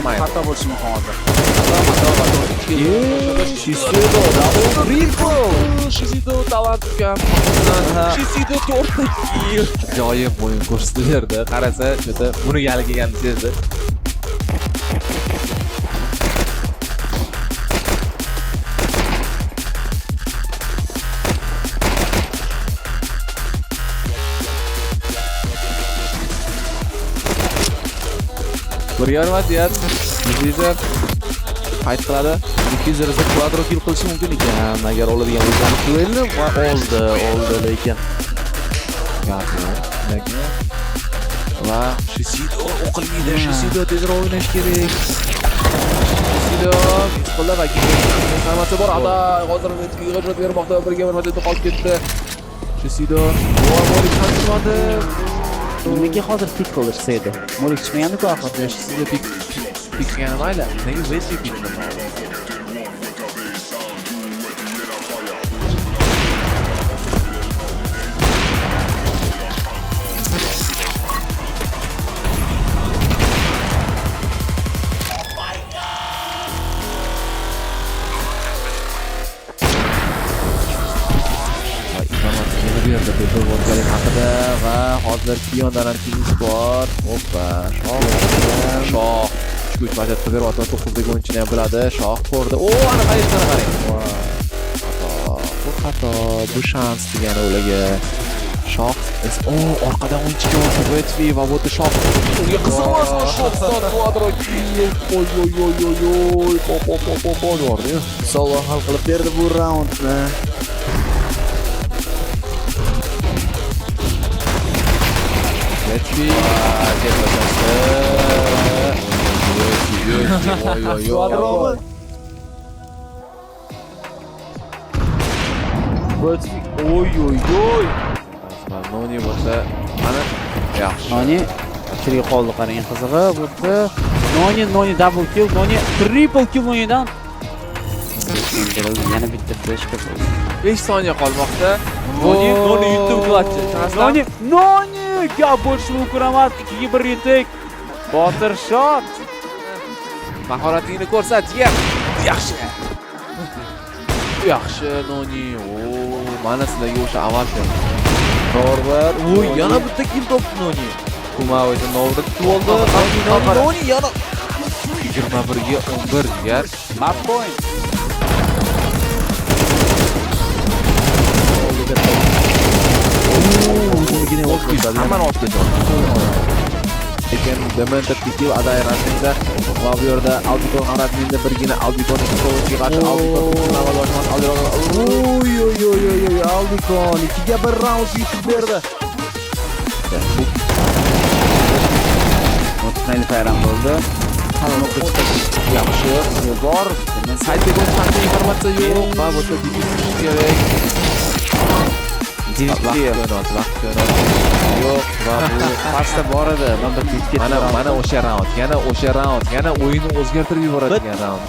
Mayli. Xato bo'lishi mumkin hozir. Shisido double triple. Shisido talant ukam. Shisido 4 kill. Ajoyib o'yin ko'rsatib berdi. Qarasa, juda buni gali kelganini sezdi. Bir vaziyat. Diffuser qayt qiladi. Diffuser esa quadro kill qilishi mumkin ekan agar oladigan bo'lsa duelni va oldi lekin Lekin va Shisido o'qilmaydi. Shisido tezroq o'ynash kerak. Shisido mis qildi va informatsiya bor. Ada hozir yig'ijot bermoqda. Birga bir vaziyatda qolib ketdi. Shisido Molik ham tushmadi. Nimaga hozir pik qildi Shisido? Molik chiqmagandi-ku axir. Shisido pik pik qilgani mayli. Nega Wesley pik qilmadi? Va informatsiya kelib berdi bu voqelik haqida va hozir Kiyondan ham kelish bor. Hoppa, Shoh. Shoh 3 vaziyat qilib beryapti va 9 o'yinchini ham biladi. Shoh ko'rdi. O, ana qarang, ana qarang. Xato, bu xato, bu shans degani ularga. Shoh o, orqadan o'yinchi kelyapti Vetvi va bu yerda Shoh. Unga qiziq emas, Shoh kvadro kill. Oy oy oy oy oy. Po po po po po bordi. Solo hal qilib berdi bu raundni. Vetvi tepachasi. Oy oy oy. Kvadromi? Oy oy oy. Noni bo'lsa, mana yaxshi. Noni tirik qoldi qarang qizig'i bu yerda. Noni, Noni double kill, Noni triple kill Nonidan. Yana bitta flashka bo'ldi. 5 soniya qolmoqda. Noni, Noni yutdi bu klatchni. Noni, Noni! Gap bo'lishi mumkin emas. 2-1 retake. Botir shot. Mahoratingni ko'rsat, jigar. Yaxshi. Yaxshi, Noni. O, mana sizlarga o'sha avval Norvar. Oy, yana bitta kill topdi Noni. Kuma esa Novrni tutib oldi. Noni, Noni, Noni yana 21 ga 11 jigar. Map point. Hammani olib ketdi. Lekin Dementor kill Aday Radminda va bu yerda Albikon ham Radminda birgina Albikon ikkita o'yinchiga qarshi Albikon amalga oshirmas Albikon. Oy oy oy oy oy Aldikon 2-1 raund yutib berdi. O'tmayli bayram bo'ldi. Yaxshi. Bor. Saytga haqida informatsiya yo'q va bu yerda defuse qilish kerak. Vaqt ko'ryapti, vaqt ko'ryapti. Yo'q va bu Pastda bor edi. Men bir yutib ketdim. mana o'sha raund, yana o'sha raund, yana o'yinni o'zgartirib yuboradigan raund.